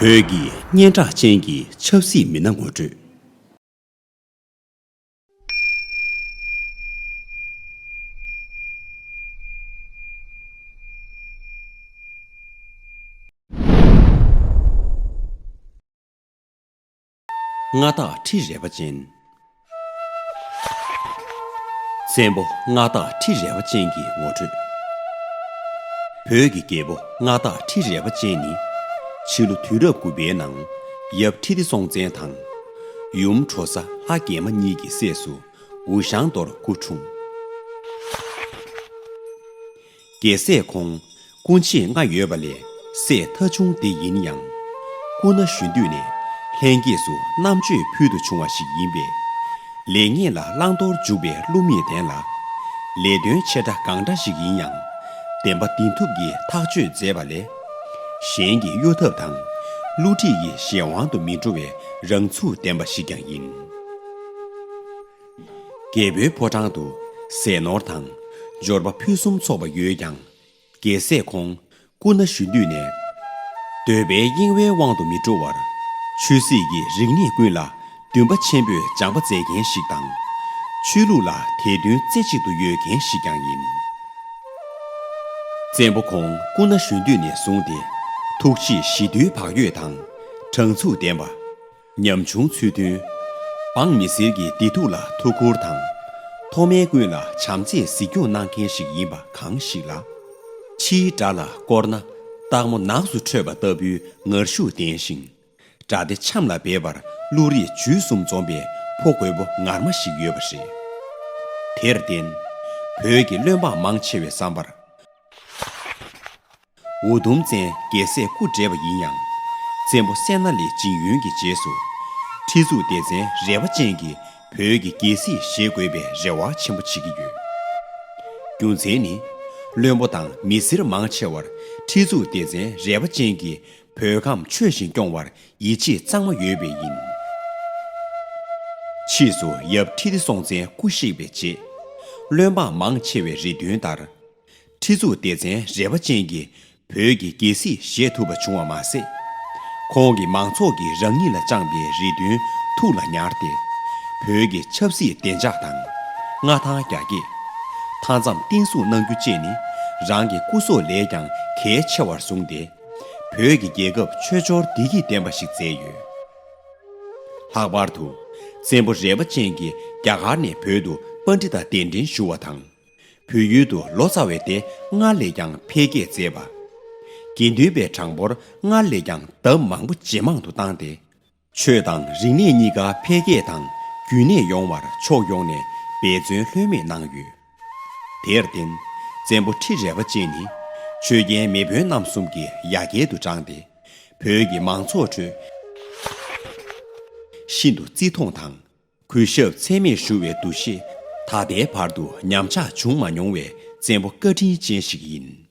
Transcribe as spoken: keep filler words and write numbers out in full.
བོད་ཀྱི་སྙན་གྲགས་ཅན་གྱི་ཆབ་སྲིད་མི་སྣ་ངོ་སྤྲོད། མངའ་བདག་ཁྲི་རལ་པ་ཅན། བཙན་པོ་མངའ་བདག་ཁྲི་རལ་པ་ཅན་གྱི་ངོ་སྤྲོད། བོད་ཀྱི་རྒྱལ་པོ་མངའ་བདག་ཁྲི་རལ་པ་ཅན་ནི། ཕྱི་ལོ་དུས་རབས་དགུ་པའི་ནང་ཡབ་ཁྲི་ལྡེ་སྲོང་བཙན་དང་། ཡུམ་གྲོ་ས་ལྷ་རྒྱལ་མ་གཉིས་ཀྱི་སྲས་སུ་འུ་ཤང་མདོར་སྐུ་འཁྲུངས། རྒྱལ་སྲས་ཁོང་སྐུ་མཆེད་ལྔ་ཡོད་པ་ལས་སྲས་ཐ་ཆུང་དེ་ཡིན་ཡང་། སྐུ་ན་གཞོན་དུས་ནས་ལྷན་སྐྱེས་སུ་རྣམ་དཔྱོད་ཕུལ་དུ་བྱུང་བ་ཞིག་ཡིན་པས། ལེགས་ཉེས་ལ་བླང་དོར་འཇུག་པའི་བསླུ་མེད་ལྡན་ལ། ལས་དོན་ཆེ་ཕྲ་གང་འདྲ་ཞིག་ཡིན་ཡང་བདེན་པ་བདེན་ཐུབ་ཀྱིས་ཐག་གཅོད་མཛད་པ་ལས། གཞན་གྱི་གཡོ་ཐབས་དང་བསླུ་བྲིད་ཀྱི་གཞན་དབང་དུ་མི་འགྲོ་བའི་རང་ཚུགས་ལྡན་པ་ཞིག་ཀྱང་ཡིན། རྒྱལ་པོའི་ཕོ་བྲང་དུ་ཟས་ནོར་དང་འབྱོར་པ་ཕུན་སུམ་ཚོགས་པ་ཡོད་ཀྱང་། རྒྱལ་སྲས་ཁོང་སྐུ་ན་གཞོན་དུས་ནས། འདོད་པའི་གཡེང་བའི་དབང་དུ་མི་འགྲོ་བར། ཆོས་སྲིད་ཀྱི་རིག་གནས་ཀུན་ལ་འདུན་པ་ཆེན་པོས་སྦྱངས་པ་མཛད་མཁན་ཞིག་དང་། ཆོས་ལུགས་ལ་དད་འདུན་རྩེ་གཅིག་ཏུ་ཡོད་མཁན་ཞིག་ཀྱང་ཡིན། བཙན་པོ་ཁོང་སྐུ་ན་གཞོན་དུས་ནས་བཟུང་སྟེ། ཐུགས་རྗེས་ཞི་དུལ་བག་ཡོད་དང་། དྲང་ཚུགས་ལྡན་པ། ཉམ་ཆུང་ཚུལ་མཐུན། འབངས་མི་སེར་གྱི་བདེ་སྡུག་ལ་ཐུགས་ཁུར་དང་། མཐོ་དམན་ཀུན་ལ་བྱམས་བརྩེས་གཟིགས་སྐྱོང་གནང་མཁན་ཞིག་ཡིན་པ་གང་ཞིག་ལ། ཕྱིའི་དགྲ་ལ་བསྐོར་ན་སྟག་མོ་ནགས་སུ་ཁྲོས་པ་ལྟ་བུའི་ངར་ཤུགས་ལྡན་ཞིང་། དགྲ་སྡེ་འཆམ་ལ་འབེབས་པར་བློ་རིག་ཇུས་གསུམ་འཛོམས་པའི་ཕོ་རྒོད་པོ་ངར་མ་ཞིག་ཡོད་པ་རེད། དེར་བརྟེན། བོད་ཀྱི་བློན་འབངས་མང་ཆེ་བའི་བསམ་པར། འུ་དུམ་བཙན་རྒྱལ་སྲས་སྐུ་བགྲེས་པ་ཡིན་ཡང་། བཙན་པོ་སད་ན་ལའི་ཇིན་ཡོན་གྱི་རྗེས་སུ། ཁྲི་གཙུག་ལྡེ་བཙན་རལ་པ་ཅན་གྱིས་བོད་ཀྱི་རྒྱལ་སྲིད་བཞེས་དགོས་པའི་རེ་བ་ཆེན་པོ་བྱེད་ཀྱི་ཡོད། རྒྱུ་མཚན་ནི། བློན་པོ་དང་མི་སེར་མང་ཆེ་བར་ཁྲི་གཙུག་ལྡེ་བཙན་རལ་པ་ཅན་གྱིས་བོད་ཁམས་ཆོས་བཞིན་སྐྱོང་བར་ཡིད་ཆེས་གཙང་མ་ཡོད་པས་ཡིན། ཕྱིས་སུ་ཡབ་ཁྲི་ལྡེ་སྲོང་བཙན་སྐུ་གཤེགས་པའི་རྗེས། བློན་འབངས་མང་ཆེ་བའི་རེ་འདུན་ལྟར། ཁྲི་གཙུག་ལྡེ་བཙན་རལ་པ་ཅན་གྱིས་བོད་ཀྱི་རྒྱལ་སྲིད་བཞེས་ཐུབ་པ་བྱུང་བ་མ་ཟད། ཁོང་གིས་མང་ཚོགས་ཀྱིས་རང་ཉིད་ལ་བཅངས་པའི་རེ་འདུན་ཐུགས་ལ་ཉར་ཏེ། བོད་ཀྱི་ཆབ་སྲིད་བདེ་འཇགས་དང་། མངའ་ཐང་རྒྱ་སྐྱེད། མཐའ་མཚམས་བརྟན་སྲུང་གནང་རྒྱུ་བཅས་ནི་རང་གི་སྐུ་སྲོག་ལས་ཀྱང་གལ་ཆེ་བར་བཟུང་སྟེ། བོད་ཀྱི་རྒྱལ་ཁབ་ཆོས་འབྱོར་བདེ་སྐྱིད་ལྡན་པ་ཞིག་མཛད་ཡོད། ལྷག་པར་དུ། བཙན་པོ་རལ་པ་ཅན་གྱིས་རྒྱ་གར་ནས་བོད་དུ་པཎྜི་ཏ་གདན་འདྲེན་ཞུ་བ་དང་། བོད་ཡུལ་དུ་ལོ་ཙཱ་བའི་སྡེ་སྔར་ལས་ཀྱང་འཕེལ་རྒྱས་མཛད་པ། དགེ་འདུན་པའི་གྲངས་འབོར་སྔར་ལས་ཀྱང་ལྡབ་མང་པོ་ཇེ་མང་དུ་བཏང་སྟེ། ཆོས་དང་རིག་གནས་གཉིས་ཀ་འཕེལ་རྒྱས་དང་རྒྱུན་གནས་ཡོང་བར་ཕྱོགས་ཡོངས་ནས་འབད་བརྩོན་ལྷོད་མེད་གནང་ཡོད། དེར་བརྟེན། བཙན་པོ་ཁྲི་རལ་པ་ཅན་ནི་ཆོས་རྒྱལ་མེས་དབོན་རྣམ་གསུམ་གྱི་ཡ་གྱལ་དུ་བགྲངས་ཏེ། བོད་ཀྱི་མང་ཚོགས་ཁྲོད་ཤིན་ཏུ་བརྩི་མཐོང་དང་། གུས་ཞབས་ཚད་མེད་ཞུ་བའི་འདུ་ཤེས་ད་ལྟའི་བར་དུ་ཉམས་ཆག་བྱུང་མ་མྱོང་བའི་བཙན་པོ་བཀའ་དྲིན་ཅན་ཞིག་ཡིན།